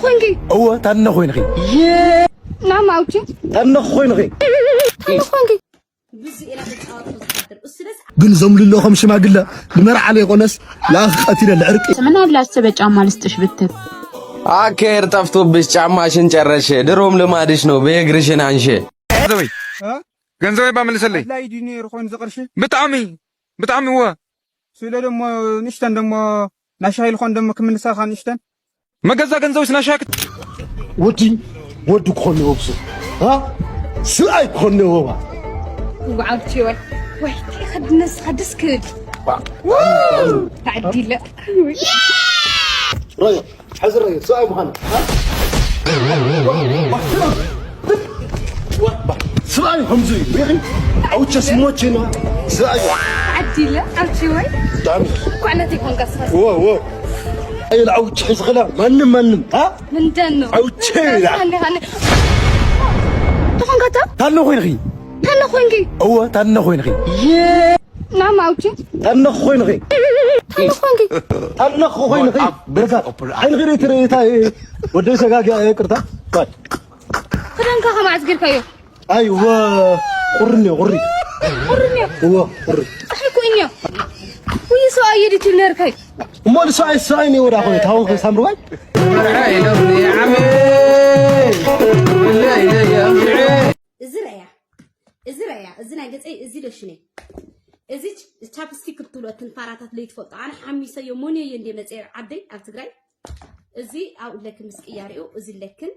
ኮንኪ? እወ፣ ታነ ኮይንኺ። ናማ ኣውኪ? ታነ ኮይንኺ። ታነ ኮይንኪ? ብዙ ኢላ ተጫወት ዝሓድር እሱ ደስ ግን ዘምልሎ ከም ሽማግለ ንመርዓ ለይኮነስ ለኣኽ ቀቲለ ለዕርቂ። ስምና ብላሽ ስበ ጫማ ልስጥሽ ብትር። አኬር ጠፍቶብሽ ጫማሽን ጨረሽ። ድሮም ልማድሽ ነው በእግርሽን አንሽ። ገንዘበይ እ? ገንዘበይ ባመልሰለይ። ኣድላይ ድዩ ነይሩ ኮይኑ ዝቕርሺ? ብጣዕሚ ብጣዕሚ እወ። ስለ ደሞ ንሽተን ደሞ ናሻሂ ልኾን ደሞ ክምልሳኻ ንሽተን መገዛ ገንዘብስ ናሻክት። ወዲ ወዲ ክኾን ይወብሱ እ? ስብኣይ ክኾን ይወባ። ዋዓብቲ ወይ ወይ እንታይ ከድነስ ከድስ ክድ ተዓዲለ። ረዮ ሕዚ ረዮ ስብኣይ ምዃን ስብኣይ ከምዚ እዩ ሪኺ ኣውቸ ስሞቼና ስብኣይ ተዓዲለ። ኣብቲ ወይ ዳሚ ኳዕነት ይኾን ቀስቀስ። ወ ወ ኣይል ኣውቸ ዝኽላ ማንም ማንም እ? ምንደን ነው? ኣውቼ ኢላ። ታነ፣ ታነ። ተኾንካታ? ታነ ኮይንኺ? ታነ ኮይንኪ? እወ፣ ታነ ኮይንኺ። ናማ ኣውቼ? ታነ ኮይንኺ? ታነ ኮይንኪ? ታነ ኮይንኺ? በዛ ዓይንኺ ርእይ ትርእይታ፣ ወደይ ሰጋጊያ፣ ይቅርታ። ባይ። ክዳንካ ከማዕዝ ጌርካዮ? ኣይ፣ ወ-፣ ቁሪ እኒኦ፣ ቁሪ። ቁሪ እኒኦ? እወ፣ ቁሪ። ጸሓይ እኮ እኒኦ። ውይ፣ ሰው ኣየዲት ይብል ነርካይ። እሞ ንሱ ኣይ፣ ንሱ ኣይ፣ እኔ ወዳ ኾነ፣ ታውን ኸሳምርዋይ? እዚ ረያ፣ እዚ ረያ፣ እዚ ናይ ገጸይ፣ እዚ ደሽነይ። እዚ ች-፣ ቻፕስቲክ ክትብሎ፣ እትን ፋራታት ለይትፈልጦ። ኣነ ሓሚሰዮ፣ ሞንዮ እየ እንደ መጸ ዓደይ ኣብ ትግራይ። እዚ ኣብኡ ለክን ምስ ቅያሬኡ፣ እዚ ለክን፣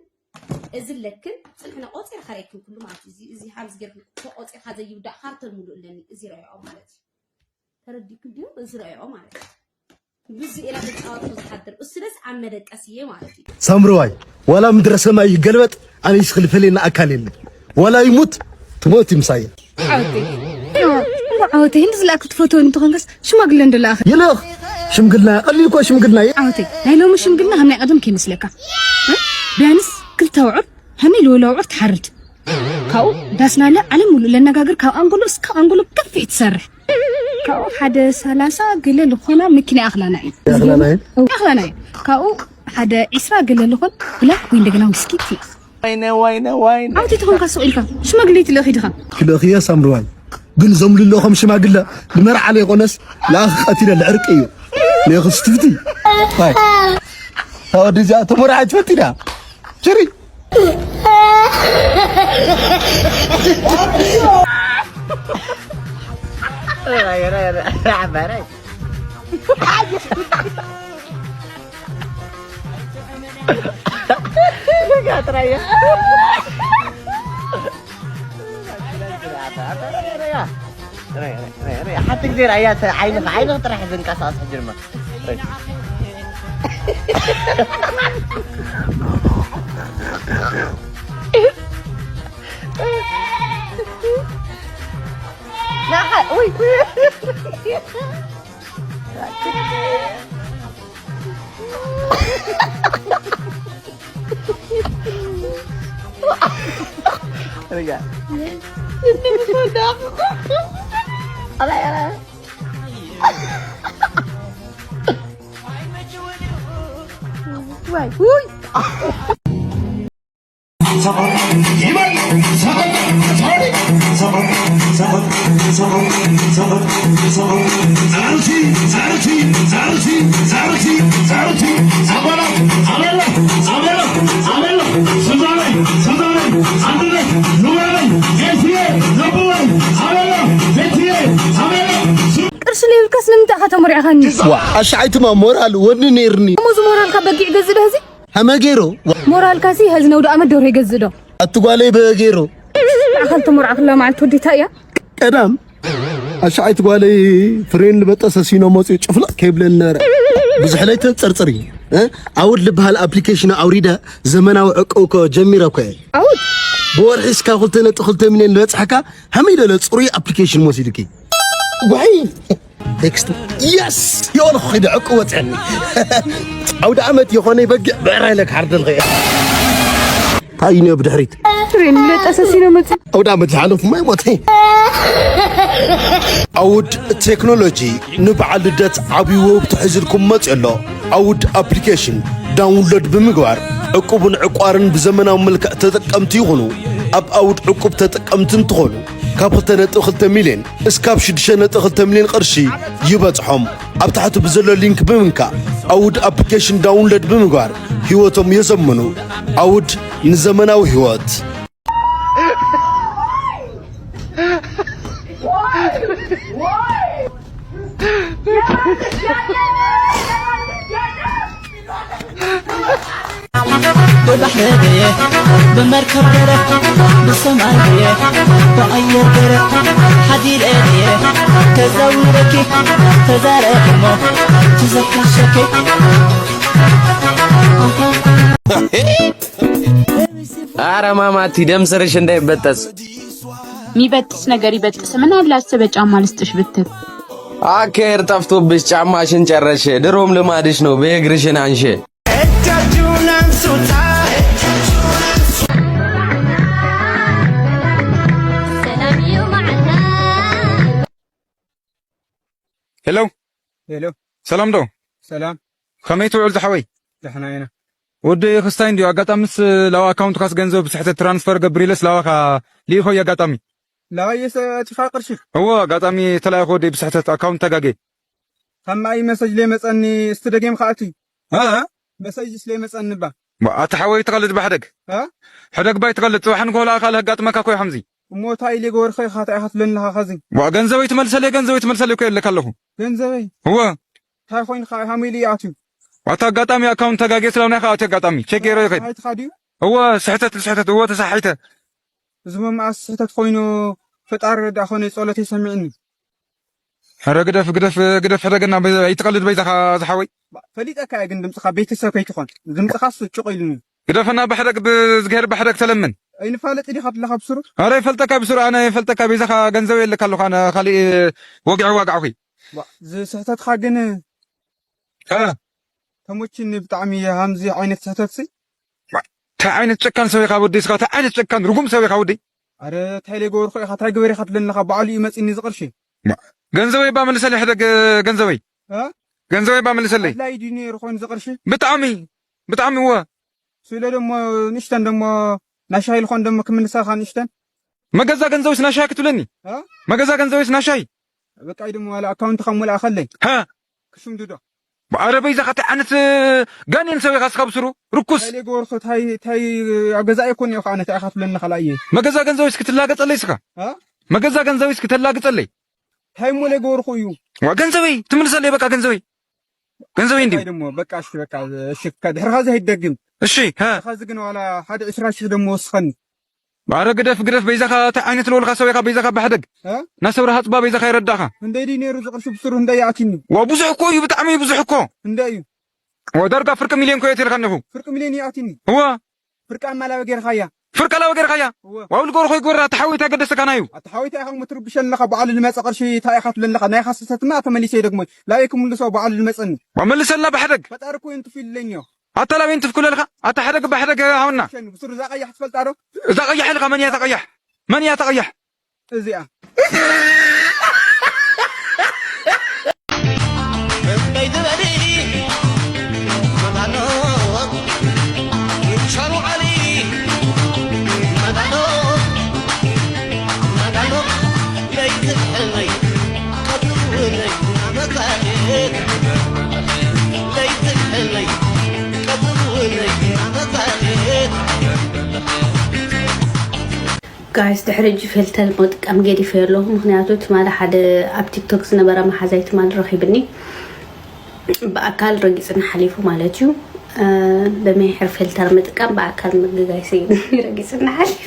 እዚ ለክን፣ ጽንሕነ ቆጺረ ከረይክን ኩሉ ማለት እዩ። እዚ፣ እዚ ሓምዚ ገርኩ ተቆጺርካ ዘይውዳእ ካርቶን ሙሉእ ኣለኒ። እዚ ረያኦ ማለት እዩ። ተረዲእኩም ድዩ? እዚ ረያኦ ማለት እዩ። ብዙ ኢላ ተጫወት ዝሓድር እሱ ደስ ኣብ መደቀስ እየ ማለት እዩ። ሳምረዋይ፣ ዋላ ምድረ ሰማይ ይገልበጥ፣ ኣነ ይስኽል ፈለና ኣካል የለ። ዋላ ይሙት፣ ትሞት ይምሳየ። ዓወተይ። ዓወተይ፣ ህንዲ ዝለኣክ ትፈትወ እንትኾንከስ ሽማግለ እንድለኣኸ። ይልኽ፣ ሽምግልና፣ ቀሊል እኮ ሽምግልና እዩ። ዓወተይ፣ ናይ ሎሚ ሽምግልና ከም ናይ ቀደም ከይመስለካ። እ? ቢያንስ ክልተ ኣውዕር፣ ሃመይ ልወለ ኣውዕር ትሓርድ። ካብኡ ዳስናለ ዓለም ሙሉእ ለነጋግር ካብ ኣንጎሎ እስካብ ኣንጎሎ ብከፊሕ ትሰርሕ። ካብኡ ሓደ ሰላሳ ገለ ልኾና መኪና ይኣኽላና እዩ። ይኣኽላና እዩ? ይኣኽላና እዩ። ካብኡ ሓደ ዒስራ ገለ ልኾን ብላክ ወይ እንደገና ዊስኪ ትልእኽ። ዋይነ፣ ዋይነ፣ ዋይነ። ኣብቲ ትኾንካ ሱቕ ኢልካ ሽማግሌ ትልእኽ ኢድኻ። ክልእኽዮ ሳምርዋይ። ግን ዘምልሎ ከም ሽማግለ ንመርዓ ለይኮነስ ለኣኽ ቀቲለ ልዕርቂ እዩ። ለይኽስ ትፍቲ። ባይ። ታወዲ እዚኣ ተመርዓት ፈቲዳ። ችሪ። ሓንቲ ግዜ ራያ ዓይንኻ ዓይንኻ ጥራሕ ዝንቀሳቐስ ሕጂ ድማ ቅርሺ ዘይብልካስ ንምንታይ ኢኻ ተመርዒኻኒ? ዋ ኣሻዓይትማ ሞራል ወኒ ነይርኒ። እሞ እዚ ሞራልካ በጊዕ ገዝእ ዶ ህዚ? ሃመ ገይሮ። ሞራልካሲ ሀዚ ነውዲ ኣመት ደርሆ ይገዝእ ዶ? ኣቲ ጓለይ በገይሮ። ማእኸል ተመርዓኽላ መዓልቲ ወዲታ እያ። ቀዳም ኣሻዓይት ጓለይ ፍሬን ልበጠሰ ሲኖ መፅኡ ጭፍለቕ ከይብለኒ ነበረ። ብዙሕ ለይተንፀርፅሪ እ? ኣውድ ልበሃል ኣፕሊኬሽን ኣውሪደ ዘመናዊ ዕቅው እኮ ጀሚረ እኮ እየ። ኣውድ? ብወርሒ እስካ ክልተ ነጥቢ ክልተ ሚልዮን ዝበፅሐካ ሃመይ ደለ ፅሩይ ኣፕሊኬሽን መሲልኪ። ጓይ ቴክስት የስ የሆነ ኸይደ ዕቁ ወፅአኒ። ኣውደ ዓመት የኾነ በጊዕ ብዕራይ ለክ ሓርደል ኸየ። እንታይ እዩ ብድሕሪት? ትሬን ለጠሰ ሲነ መጽ ኣውደ ዓመት ዝሓለፉ ማይ ሞተ። ኣውድ ቴክኖሎጂ ንበዓል ልደት ዓብዪ ውህብቶ ሒዝልኩም መፅእ ኣሎ። ኣውድ ኣፕሊኬሽን ዳውንሎድ ብምግባር ዕቁብን ዕቋርን ብዘመናዊ መልክዕ ተጠቀምቲ ይኹኑ። ኣብ ኣውድ ዕቁብ ተጠቀምቲ እንትኾኑ፣ ካብ ክልተ ነጥቢ ክልተ ሚልዮን እስካብ ሽዱሽተ ነጥቢ ክልተ ሚልዮን ቅርሺ ይበጽሖም። ኣብ ታሕቲ ብዘሎ ሊንክ ብምንካእ ኣውድ ኣፕሊኬሽን ዳውንሎድ ብምግባር ህይወቶም የዘምኑ። ኣውድ ንዘመናዊ ህይወት። ብባሕሪ ድየ ብመርከብ ገረ ብሰማይ ድየ ብኣየር ገረ ሓዲረ ድየ ተዛዊረኪ ተዛረብ እሞ ትዘክርሸኪ ኧረ ማማቲ ደም ስርሽ እንዳይበጠስ። ሚበጥስ ነገር ይበጥስ። ምን አለ አስበ ጫማ ልስጥሽ ብትል። አኬር ጠፍቶብሽ ጫማሽን ጨረሽ። ድሮም ልማድሽ ነው በእግርሽን አንሽ። እጃችሁን አንሱታ። ሰላም እዩ መዓልታ ሄሎ ሄሎ ሰላም ዶ ሰላም ከመይ ትውዕል ዝሓወይ ደሕና ኢና ወዲ ክስታይ እንዲዩ ኣጋጣምስ ላዋ ኣካውንትካስ ገንዘብ ብስሕተት ትራንስፈር ገብር ኢለስ ላዋኻ ልኢኾ እዩ ኣጋጣሚ ላዋየ ሰቲኻ ቅርሺ እዎ ኣጋጣሚ ተላኢኾ ወደይ ብስሕተት ኣካውንት ተጋጌ ካብ ማይ መሰጅ ለይመፀኒ እስቲ ደጌም ከኣቲ እ? መሰጅ ስለይመፀኒ ባ ኣቲ ሓወይ ትቐልድ ባሕደግ እ? ሕደግ ባይ ትቐልድ ፅባሕ ንጎላ ኣኻል ህጋጥመካ ኮይ ሓምዚ እሞ እንታይ ኢለ ገበርኸ ኢኻ እንታይ ኢኻ ትብለኒ ኢኻ ኸዚ ዋ ገንዘበይ ትመልሰለይ ገንዘበይ ትመልሰለይ እኮ የለካ ኣለኹ ገንዘበይ እወ እንታይ ኮይንካ ሃመይ ኢሉ ይኣትዩ ዋታ ኣጋጣሚ ኣካውንት ተጋጌ ስላውና ኢኻ ኣትዩ ኣጋጣሚ ቼክ ገይረ ይኸድ ሓይትኻ ድዩ እወ ስሕተት ስሕተት እወ ተሳሒተ እዚ መመኣስ ስሕተት ኮይኑ ፈጣሪ ረዳእ ኮነ ጸሎተይ ሰሚዕኒ ሕረ ግደፍ ግደፍ ግደፍ ሕደገና ኣይትቐልድ በይዛኻ ዝሓወይ ፈሊጠካ እየ ግን ድምፅኻ ቤተሰብ ከይትኾን ድምፅኻስ ጭቕ ኢሉኒ ግደፈና ብሕደግ ብዝግሄር ብሕደግ ተለምን ኣይንፋለጥ ዲኻ ትለኻ ብስሩ ኣረ ይፈልጠካ ብስሩ ኣነ ይፈልጠካ በይዛኻ ገንዘብ የለካ ኣለኹ ኣነ ካሊእ ወግዒ ዋግዓኹ ዝስሕተትኻ ግን ተሞችኒ ብጣዕሚ እየ ሃምዚ ዓይነት ስሕተትሲ እንታይ ዓይነት ጨካን ሰብ ኢኻ ወደይ ስኻ እንታይ ዓይነት ጨካን ርጉም ሰብ ኢኻ ወደይ ኣረ እንታይ ለይገበርኩ ኢኻ እንታይ ግበር ኢኻ ትብለኒ ኢኻ ባዕሉ እዩ መፂኒ ዝቕርሺ ገንዘበይ እባ መልሰለይ ሕደግ ገንዘበይ እ? ገንዘበይ እባ መልሰለይ ኣድላይ ድዩ ነይሩ ኮይኑ ዝቕርሺ ብጣዕሚ ብጣዕሚ እወ ስለ ደሞ ንእሽተን ደሞ ናሻይ ልኾን ደሞ ክምልሰኻ ንእሽተን መገዛ ገንዘብስ ናሻይ ክትብለኒ እ? መገዛ ገንዘብስ ናሻይ በቃ ደሞ ዋላ ኣካውንትኻ ሙልኣ ከለይ ሃ ክሽምድዶ ኣረ በይዛኻ እንታይ ዓይነት ጋኔን ሰብ ኢኻ ስኻ ብስሩ ርኩስ እንታይ ለይገበርኩ እንታይ እንታይ ኣብ ገዛእ ይኮን እየ ከዓ ነታ ኢኻ ትብለኒ ካልኣየ መገዛ ገንዘብስ ክትላገጸለይ ስኻ እ? መገዛ ገንዘብስ ክተላግጸለይ እንታይ እሞ ለይገበርኩ እዩ ዋ ገንዘበይ ትምልሰለይ በቃ ገንዘበይ ገንዘበይ እንዲዩ እንታይ ደሞ በቃ እሺ በቃ እሺ ድሕርኻ ዘይደግም እሺ ሃ ኻዚ ግን ዋላ ሓደ ዕስራ ሽሕ ደሞ ወስኸኒ ኣረ ግደፍ ግደፍ በይዛኻ እንታይ ዓይነት ልበልካ ሰብ ኢኻ በይዛኻ ባሕደግ እ? ናሰብሪ ሃፅባ በይዛኻ ይረዳእኻ እንደይ ድዩ ነይሩ ዝቕርሺ ብስሩ እንደይ ኣትኒ ዋ ብዙሕ እኮ እዩ ብጣዕሚ ብዙሕ እኮ እንደይ እዩ ዋ ዳርጋ ፍርቂ ሚልዮን ኮ የትልካ እኒኹ ፍርቂ ሚልዮን ይኣትኒ እዋ ፍርቂ ኣማላበ ጌርካያ ፍርቂ ኣላበ ጌርካያ እወ ዋው ልገብሮ ኮ ይግበራ ተሓወይ እንታይ ገደሰካ ናዩ ኣታ ሓወይታ ኢኻ እሞ ትርብሸኒ ኣለኻ በዓሉ ዝመፀ ቅርሺ እንታይ ኢኻ ትብለኒ ኣለኻ ናይ ሓሰሰትና ተመሊሰ ደግሞ ላበይ ክምልሶ በዓሉ ዝመፀኒ ዋ መልሰልና ባሕደግ ፈጣሪ እኮ ይንጥፍ ኢለኒ ኣታ ላበይ እንትፍኩለልካ ኣታ ሕደግ ባሕደግ ሃውና ሸኒ ብስሩ እዛ ቀያሕ ትፈልጣ ዶ እዛ ቀያሕ ኢልካ መን እያ እታ ቀያሕ መን እያ እታ ቀያሕ እዚኣ ጋይስ ድሕሪ ሕጂ ፊልተር ምጥቃም ገዲፈዮ ኣለኹ። ምኽንያቱ ትማሊ ሓደ ኣብ ቲክቶክ ዝነበረ መሓዛይ ትማሊ ረኺብኒ ብኣካል ረጊፅና ሓሊፉ ማለት እዩ። ብመይሕር ፊልተር ምጥቃም ብኣካል ምግጋይ ሰይድኒ ረጊፅና ሓሊፉ።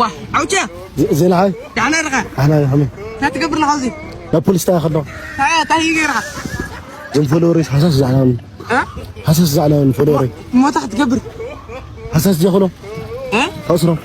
ዋ ዓውጨ ዜናሃይ ዳሕና ርኻ ኣህና ከመይ እንታይ ትገብር ኣለኻ ኣብዚ ናብ ፖሊስ ታይ ከሎ እንታይ እንታይ እዩ ገይርኻ ዞም ፎሎወረይ ሃሳስ ዛዕናውን እ? ሃሳስ ዛዕናውን ፎሎወረይ እሞ እንታይ ክትገብር ሃሳስ ጀኽሎ እ? ኣስሮም